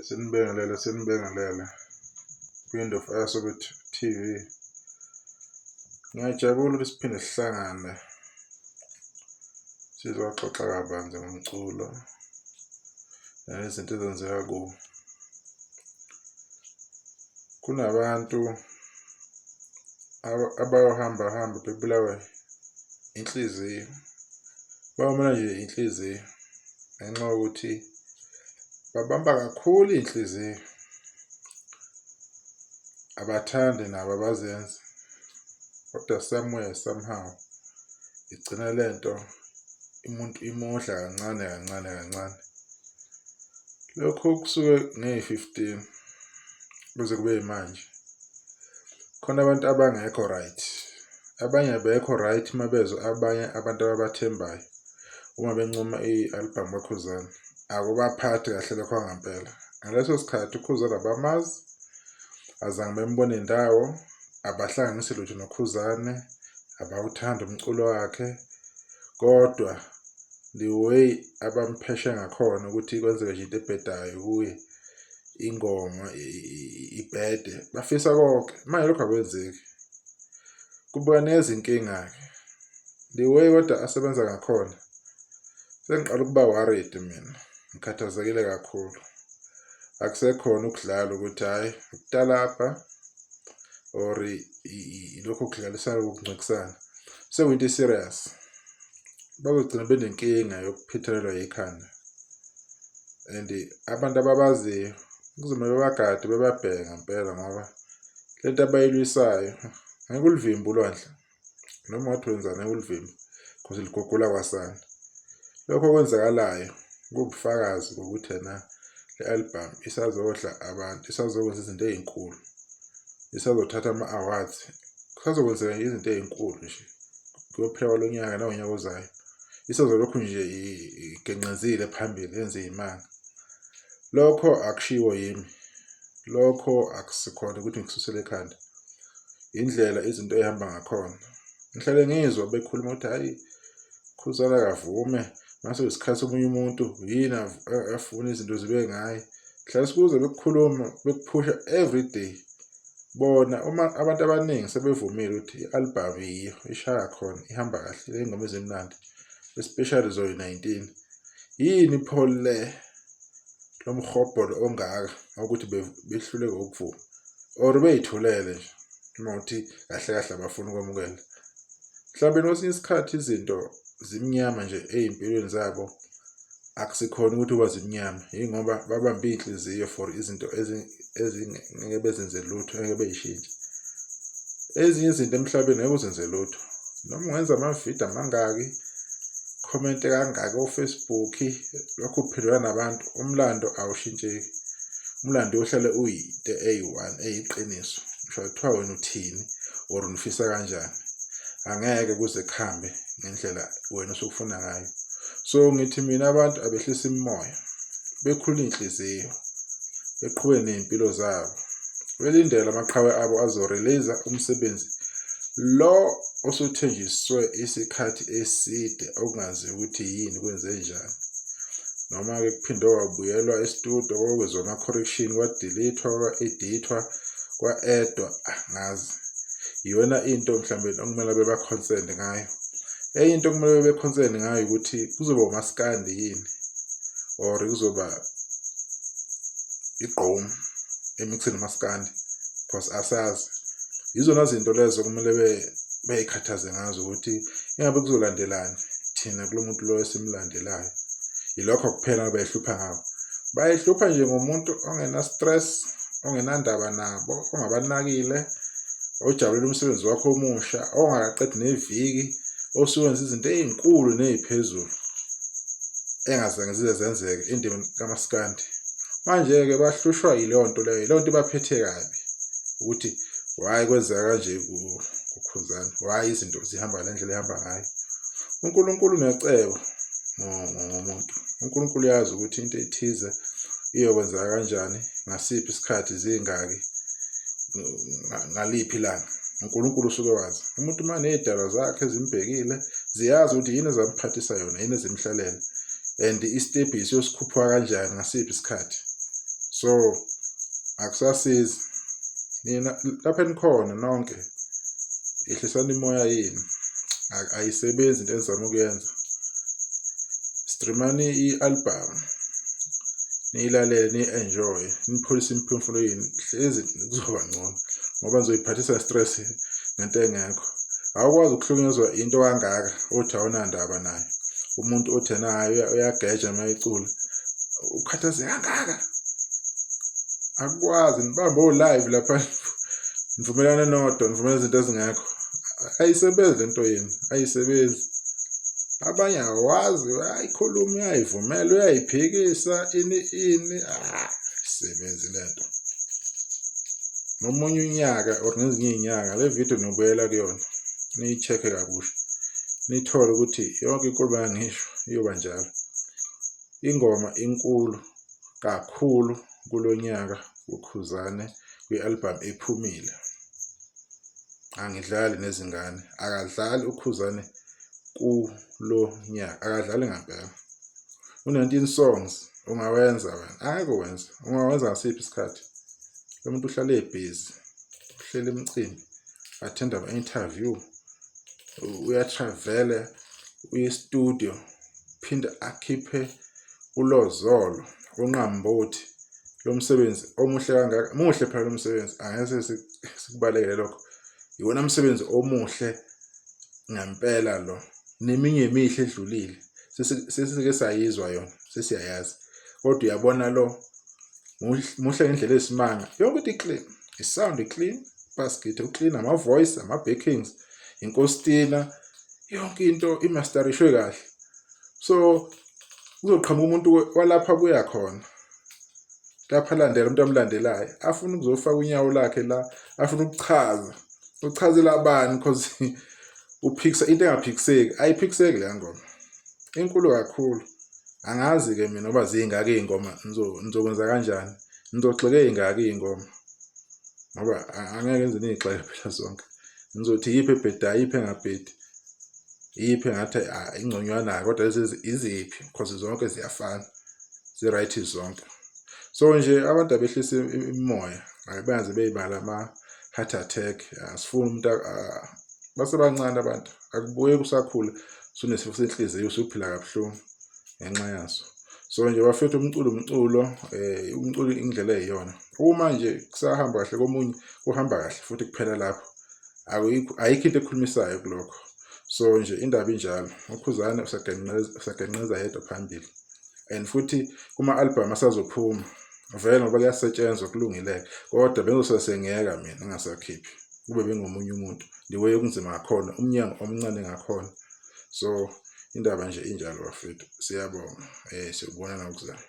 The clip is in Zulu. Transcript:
Sinibingelele, sinibingelele kwiNdof Asobe TV. Ngiyajabula ukuthi siphinde sihlangane sizoxoxa kabanzi ngomculo nezinto ezenzeka kuwo. Kunabantu abayohamba hambe bebulawe inhliziyo, bawumela nje inhliziyo ngenxa yokuthi babamba kakhulu iy'nhliziyo, abathandi nabo abazenzi kodwa somewhere somehow igcina lento umuntu imudla kancane kancane kancane. Lokhu kusuke ngeyi-15 kuze kube yimanje. Khona abantu abangekho right, abanye abekho right uma bezwa abanye abantu ababathembayo uma bencoma i-album kaKhuzani, akubaphathi kahle lokho kwangempela. Ngaleso sikhathi uKhuzani abamazi, azange bembone ndawo, abahlanganisi lutho noKhuzane, abawuthandi umculo wakhe, kodwa the way abampheshe ngakhona ukuthi kwenzeke nje into ebhedayo kuye, ingoma ibhede, bafisa konke. Manje lokho akwenzeki. Kubuya nezinkinga-ke. The way kodwa asebenza ngakhona, sengiqala ukuba worried mina, ngikhathazekile kakhulu. Akusekhona ukudlala ukuthi hhayi ukutalabha or lokhu okudlalisana kokuncikisana, sekuyinto e-serious. Bazogcina benenkinga yokuphithelelwa yikhanda and abantu ababaziyo kuzomele bebagade bebabheke ngempela ngoba lento abayilwisayo ngeke uluvimbe ulwandle noma ungathi wenzani ngeke uluvimbe cause ligugula kwasani. Lokho okwenzakalayo kuwubufakazi bokuthi ena le album isazodla abantu, isazokwenza izinto ey'nkulu, isazothatha ama-awards, kusazokwenzeka nje izinto ey'nkulu nje kuyophela kwalo nyaka nangonyaka ozayo. Isazolokhu nje igenqezile phambili yenze iy'manga. Lokho akushiwo yimi, lokho akusikhona ukuthi ngikususele ekhanda, indlela izinto ey'hamba ngakhona. Ngihlale ngizwa bekhuluma ukuthi hhayi Khuzani akavume mase isikhathi somunye umuntu yini afuna izinto zibe ngaye. Hlale sikuzwa bekukhuluma bekuphusha everyday. Bona uma abantu abaningi sebevumile ukuthi i-album yiyo ishaya khona ihamba kahle iy'ngoma ezimnandi especially zoyi-19. Yini pho le lo mhobholo ongaka ukuthi behluleke ukuvuma or bey'thulele nje uma kuthi kahle kahle abafuni ukwamukela. Mhlawumbe kwesinye isikhathi izinto zimnyama nje ey'mpilweni zabo akusikhona ukuthi uba zimnyama yingoba babambe iy'nhliziyo for izinto ezingeke bezenze lutho ngeke bey'shintshe. Ezinye izinto emhlabeni ngeke uzenze lutho noma ungenza amavidiyo amangaki khomente kangaki o-Facebook lokhu uphendula nabantu umlando awushintsheki. Umlando uyohlale uyinto eyi-one eyiqiniso ngisho kuthiwa wena uthini or unifisa kanjani angeke kuze kuhambe ngendlela wena osukufuna ngayo. So ngithi mina abantu abehlise imimoya bekhule iy'nhliziyo beqhubeke ney'mpilo zabo belindele amaqhawe abo azo-release umsebenzi lo osuthenjiswe isikhathi eside okungaziwa ukuthi yini kwenze njani. Noma-ke kuphinde kwabuyelwa e-studio kokwenziwa ama-correction kwa-delete-wa kwa-edit-wa kwa-add-wa angazi. Iyona into mhlawumbe okumele beba-concerned ngayo. Enye into okumele bebe-concerned ngayo ukuthi kuzoba umaskandi yini or kuzoba igqom emixini nomaskandi cause asazi. Yizona zinto lezo okumele bey'khathaze ngazo ukuthi ingabe kuzolandelani thina kulo muntu lo esimlandelayo. Yilokho kuphela abay'hlupha ngakho. Bay'hlupha nje ngomuntu ongena-stress, ongenandaba nabo, ongabanakile, ojabulela umsebenzi wakhe omusha, ongakaqedi neviki, osuwenza izinto ey'nkulu ney'phezulu engazange zize zenzeke endimeni kamaskandi. Manje-ke bahlushwa yileyo nto leyo, leyo nto ibaphethe kabi ukuthi why kwenzeka kanje kuKhuzani, why izinto zihamba ngale ndlela ehamba ngayo. UNkulunkulu unecebo ngomuntu. uNkulunkulu uyazi ukuthi into ethize iyokwenzeka kanjani, ngasiphi isikhathi, zingaki, ngaliphi ilanga. uNkulunkulu usuke wazi. Umuntu uma ney'dalwa zakhe ezimbhekile ziyazi ukuthi yini ezamphathisa yona, yini ezimhlalele and isitebhisi uyosikhuphuka kanjani ngasiphi isikhathi. So akusasizi nina lapha enikhona nonke, yehlisani imoya yenu, ayisebenzi into enizama ukuyenza. Streamani i-album niyilalele, niyi-enjoy, nipholise imiphefumulo yenu, hlezi kuzoba ngcono ngoba nizoyiphathisa stress ngento engekho. Awukwazi ukuhlukunyezwa into kangaka othi awunandaba nayo, umuntu othi yena hhayi uyageja uma ecula, ukhathazeke kangaka. Akukwazi nibambe o-live lapha nivumelane nodwa, nivumelane izinto ezingekho. Ayisebenzi lento yenu, ayisebenzi. Abanye awazi uyayikhuluma, uyayivumela, uyayiphikisa ini ini, ayisebenzi lento. Ngomunye unyaka or ngezinye iy'nyanga le video niyobuyela kuyona niyi-check-e kabusha, nithole ukuthi yonke inkulumo engangisho iyoba njalo. Ingoma inkulu kakhulu kulo nyaka uKhuzane kwi-album ephumile. Angidlali nezingane, akadlali uKhuzane kulo nyaka, akadlali ngampela. U-19 songs ungawenza wena, angeke uwenze, ungawenza ngasiphi isikhathi? Lo muntu uhlale ebhizi, uhlele imicimbi, attend ama-interview, uya-travel-a, uye e-studio, phinde akhiphe ulozolo, unqambothi. Lo msebenzi omuhle kangaka, muhle phela lo msebenzi, angeke sikubalekele lokho. Iwona msebenzi omuhle ngempela lo, neminye emihle edlulile sesike sayizwa yona, sesiyayazi. Kodwa uyabona lo muhle ngendlela eyisimanga, yonke into i-clean, i-sound i-clean, bass guitar u-clean, ama-voice, ama-backings, inkostina, yonke into imasterishwe kahle. So kuzoqhamuka umuntu walapha abuya khona, lapha alandela umuntu amlandelayo, afuna ukuzofaka unyawo lakhe la, afuna ukuchaza, uchazela bani? Cause uphikisa into engaphikiseki, ayiphikiseki leya ngoma, inkulu kakhulu. Angazi-ke mina ngoba zingaka iy'ngoma, nizokwenza kanjani? Nizogxeka ey'ngaka iy'ngoma ngoba angeke ngize niy'gxeke phela zonke. Nizothi iyiphi ebhedayo, iyiphi engabhedi, iyiphi engathi ingconywana, kodwa lezi iziphi? Cause zonke ziyafana, zi-right zonke. So nje abantu abehlise imimoya, bangaze bey'bala ama-heart attack. Asifuni umuntu, basebancane abantu, akubukeki usakhula usunesifo senhliziyo, usuphila kabuhlungu ngenxa yaso. So nje bafethu, umculo umculo, umculo indlela eyiyona. Uma nje kusahamba kahle komunye, kuhamba kahle futhi kuphela lapho, ayikho into ekhulumisayo kulokho. So nje indaba injalo, uKhuzane usagenqeza yedwa phambili, and futhi kuma-album asazophuma vele ngoba kuyasetshenzwa kulungile-ke, kodwa bengizosengiyeka mina ngingasakhiphi, kube bengomunye umuntu the way okunzima ngakhona, umnyango omncane ngakhona. So indaba nje injalo bafethu, siyabonga, siyobonana ngokuzayo.